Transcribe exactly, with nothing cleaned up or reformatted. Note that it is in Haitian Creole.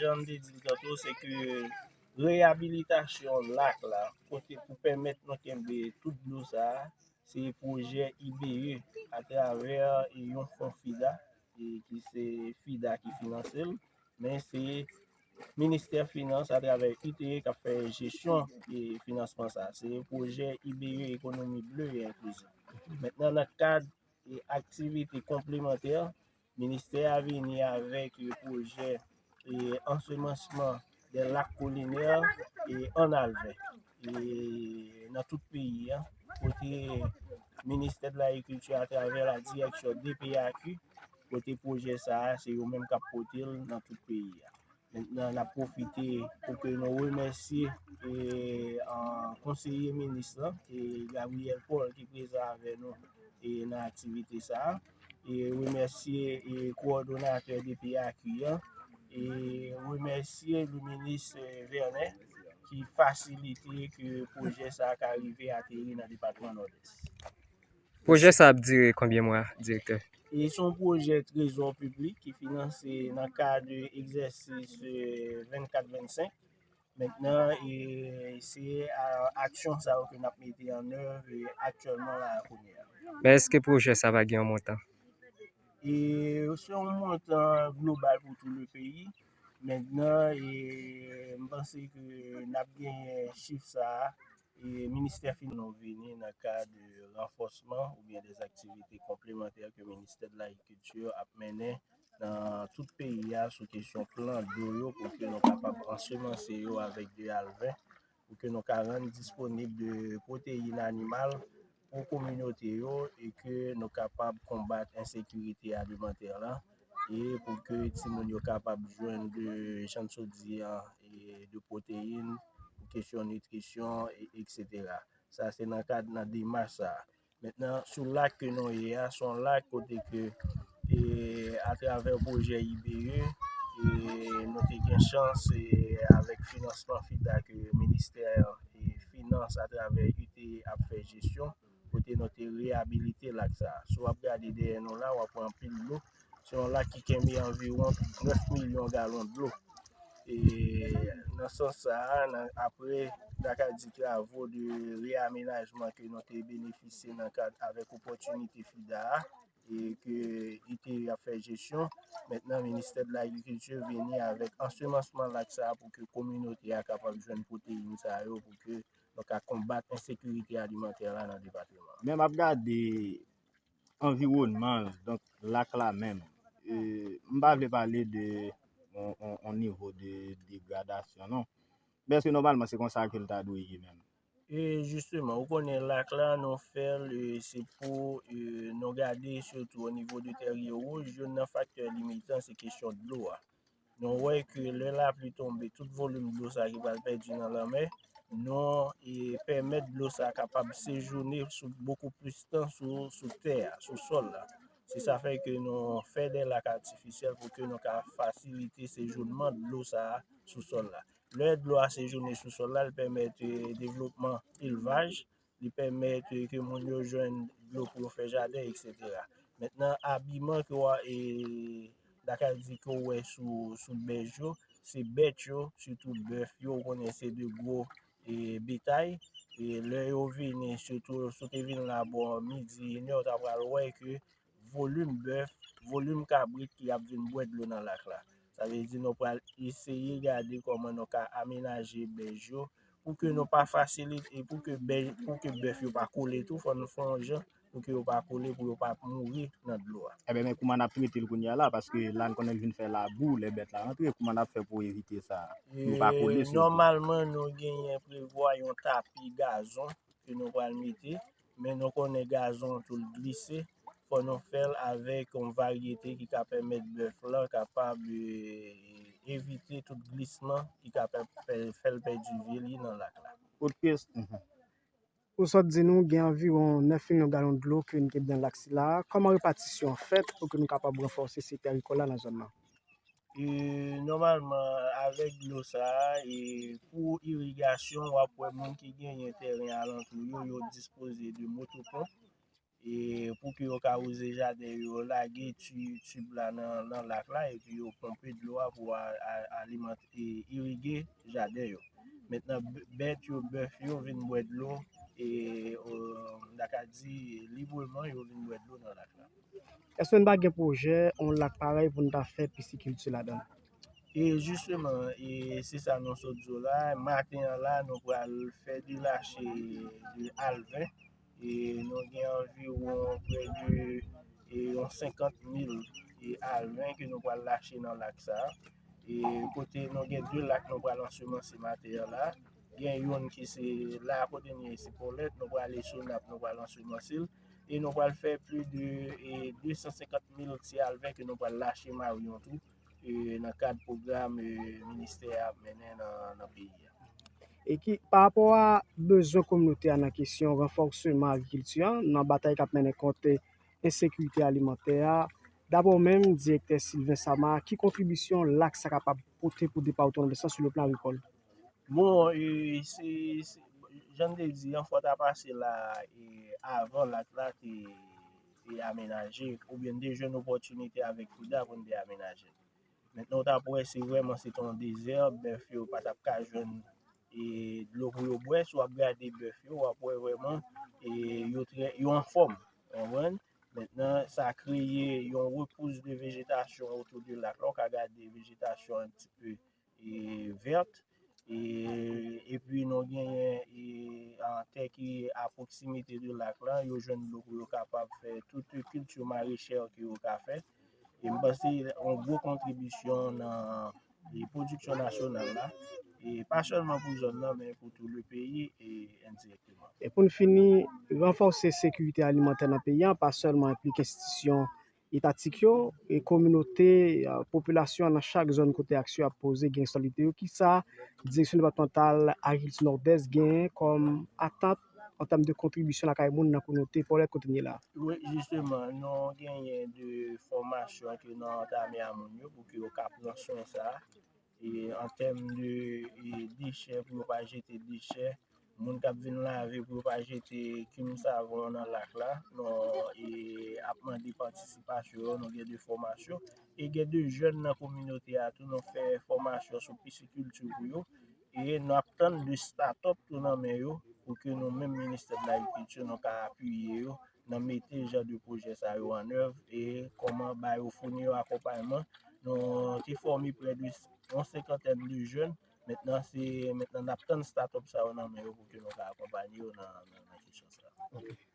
Jan m te di l tanto, se ke reyabilitasyon lak la, kote pou pèmèt nou kenbe tout dlo sa a, se pwojè I B E atravè yon fon FIDA, e ki se FIDA ki finanse l, men se Ministè Finans atravè I T E k ap fè jesyon e finansman sa a. Se pwojè I B E, ekonomi ble e enklizyon. Mentnan, nan kad e aktivite konplemantè, ministè a vini avèk pwojè e ansemansman de lak kolinè e an Alvè e nan tout peyi a, kote Ministè de Lagrikilti atravè la direksyon D P A Q, kote pwojè sa a, se yo menm k ap pote l nan tout peyi a. Mentnan, n ap pwofite pou ke nou remèsye e, an, konseye minis lan, e Gabriel Paul, ki prezan avè nou e nan aktivite sa a. E remèsye e kowòdonatè D P A Q an, e remèsye le minis e, Vernet ki fasilite ke pwojè sa a ka rive ateri nan depatman Nòdès. Pwojè sa ap dire konbyen mwa, direktè? E se yon pwojè trezò piblik ki finanse nan kad egzèsis e, vennkat vennsenk. Mentnan, e se a, aksyon sa yo ke n ap mete an èv e, aktyèlman la a kounye a. Men èske pwojè sa va gen yon montan? E se yon montan global pou tou le peyi. Mentnan, e m panse ke n ap genyen chif sa a e ministè Finans nou vini nan kad ranfòsman oubyen de aktivite konplemantè ke Ministè de Lagrikilti ap mennen nan tout peyi a sou kesyon plan dlo yo pou ke nou kapab ansemanse yo avèk de alven, pou ke nou ka rann disponib de pwoteyin animal pou kominote yo e ke nou kapab konbat ensekirite alimantè la e pou ke timoun yo kapab jwenn de, jan n sot di an, e de pwoteyin, pou kesyon nitrisyon, e, etsetera. Sa se nan kad, nan demach sa a. Mentnan, sou lak ke nou ye a, se yon lak kote ke, e, atravè pwojè I B E, e, nou te gen chans, e, avèk finansman FIDA ke ministè, e, Finans atravè I T E ap fè jesyon, kote nou te reyabilite lak sa a. Si w ap gade dèyè nou la, w ap wè anpil dlo. Se yon lak ki kenbe anviwon nèf milyon galon dlo. E nan sans sa a, nan, apre, dakadi travo de reyamenajman ke nou te benefisye nan kad avèk opòtinite FIDA a, e ke I T E ap fè jesyon, mentnan Ministè de Lagrikilti vini avèk ansemansman lak sa a pou ke kominote a kapab jwenn pwoteyin sa yo, pou ke nou ka konbat ensekirite alimantè la nan depatman an. Men m ap gade anviwònman, donk lak la menm. E, m pa vle pale de on, on, on nivo de degradasyon, non. Men èske nòmalman se konsa ke l ta dwe ye menm? E jisteman, ou konnen lak la, nou fè l, e, se pou, e, nou gade sitou o nivo de tèrye wouj, youn nan faktè limitan se kesyon dlo a. Nou wè ke lè lapli tonbe, tout volim dlo sa ki pral pèdi nan lanmè, nou, e, pèmèt dlo sa kapab sejounen sou bokou plis tan sou, sou tè a, sou sòl la. Se sa fè ke nou fè de lak atifisyèl pou ke nou ka fasilite sejounman dlo sa a sou sòl la. Lè dlo a sejounen sou sòl la, l pèmèt, e, devlopman elvaj, li pèmèt, e, ke moun yo jwenn dlo pou yo fè jaden, etsetera. Mentnan, abiman ke w a, e, dakadi ke w wè sou, sou bèj yo, se bèt yo, sitou bèf yo, ou konnen se de gwo, e, betay. E lè yo vini, sitou si w te vin la bò midi, inè, w ta pral wè ke volim bèf, volim kabrit ki ap vin bwè dlo nan lak la. Sa vle di nou pral eseye gade kòman nou ka amenaje bèj yo pou ke nou pa fasilite, e pou ke bèj, pou ke bèf yo pa kole tou, fò nou fè yon jan pou ke yo pa kole, pou yo pa mouri nan dlo a. Ebyen, men kouman n ap trete l kounye a la? Paske la, n konnen l vin fè labou, lè bèt la rantre, kouman n ap fè pou evite sa? Pou yo pa kole, sitou. Nòmalman, nou genyen prevwa yon tapi gazon ke nou pral mete, men nou konnen gazon tou l glise, fò nou fè l avèk yon varyete ki ka pèmèt bèf lan kapab, e, evite tout glisman ki ka pè-, pè-, fè l pèdi vi li nan lak la. Kot pyès? Mhm. Ou sot di nou gen anviwon nèf milyon galon dlo ke n kenbe nan lak sila a. Kòman repatisyon an fèt pou ke nou kapab ranfòse sektè agrikòl la nan zòn nan? E, nòmalman, avèk dlo sa a, e, pou irigasyon, w ap wè moun ki genyen tèren alantou yo, yo dispoze de motoponp. e pou ke yo ka wouze jaden yo, lage ti tib la nan, nan lak la, epi yo ponpe dlo a pou a, a, alimante, e, irige jaden yo. Mentnan, b-, bèt yo, bèf yo vin bwè dlo, e, o, m ta ka di libreman, yo vin bwè dlo nan lak la. Èske n pa gen pwojè, yon lak parèy pou n ta fè pisikilti ladan l? E jisteman, e se sa nou sot di w la. Maten an la, nou pral fè de lache de alven. E nou gen anviwon prè de, e, yon senkant mil, e, alven ke nou pral lache nan lak sa a. E kote nou gen de lak nou pral ansemanse maten an la. Gen youn ki se la kote n ye, se Pòlèt, nou prale Sonap, nou pral ansemanse l. E nou pral fè plis de, e, de san senkant mil ti alven ke nou pral lache Marion tou, e, nan kad pwogram, e, ministè a ap mennen nan, nan peyi a. E ki, pa rapò a bezwen kominote a nan kesyon ranfòseman agrikilti an, nan batay k ap mennen kont ensekirite alimantè a, dapre w menm, direktè Sylvain Sama, ki kontribisyon lak sa kapab pote pou depatman Nòdès lan sou le plan agrikòl? Bon, e, se, se, jan m te di an, fwa ta pase la, e, avan lak la te, te amenaje, oubyen n te jwenn opòtinite avèk FIDA pou n te amenaje l. Mentnan, w t ap wè, se vrèman, se te yon dezè, bèf yo pa t ap ka jwenn, e, dlo pou yo bwè. Si w ap gade bèf yo, w ap wè vrèman, e, yo trè, yo anfòm, w konprann? Mentnan, sa kreye yon repous de vejetasyon otou de lak la. Ou ka gade vejetasyon un petit peu, e, vèt. E, epi nou genyen, e, a, tè ki a pwoksimite de lak la, yo jwenn dlo pou yo kapab fè tout kilti marechè ke yo ka fè. E m panse yon gwo kontribisyon nan, e, pwodiksyon nasyonal la, e pa sèlman pou zòn nan, men pou tou le peyi, e endirekteman. E pou n fini, ranfòse sekirite alimantè nan peyi a, pa sèlman enplike enstitisyon etatik yo, e kominote, e, popilasyon an nan chak zòn kote aksyon ap poze gen enstabilite yo. Kisa direksyon depatmantal agrikilti Nòdès genyen kòm atant an tèm de kontribisyon lakay moun nan kominote Pòlèt kote n ye la? Wi, jisteman, nou genyen de fòmasyon ke nou antame a moun yo pou ke yo ka pran swen sa a. E an tèm de, e, dechè, pou yo pa jete dechè, moun k ap vin lave pou yo pa jete kim savon nan lak la. Nou, e, ap mande patisipasyon yo, nou gen de fòmasyon. E gen de jèn nan kominote a tou, nou fè fòmasyon sou pisikilti pou yo. E n ap tann de start-up tou nan men yo, pou ke nou menm Ministè de Lagrikilti, nou ka apiye yo nan mete jan de pwojè sa yo an èv e kòman ba yo, founi yo akonpayman. Nou te fòme prè de yon senkantèn de jèn. Mentnan, se, mentnan n ap tann start-up sa yo nan men yo pou ke nou ka akonpanye yo nan, nan, nan kesyon sa a. Ok.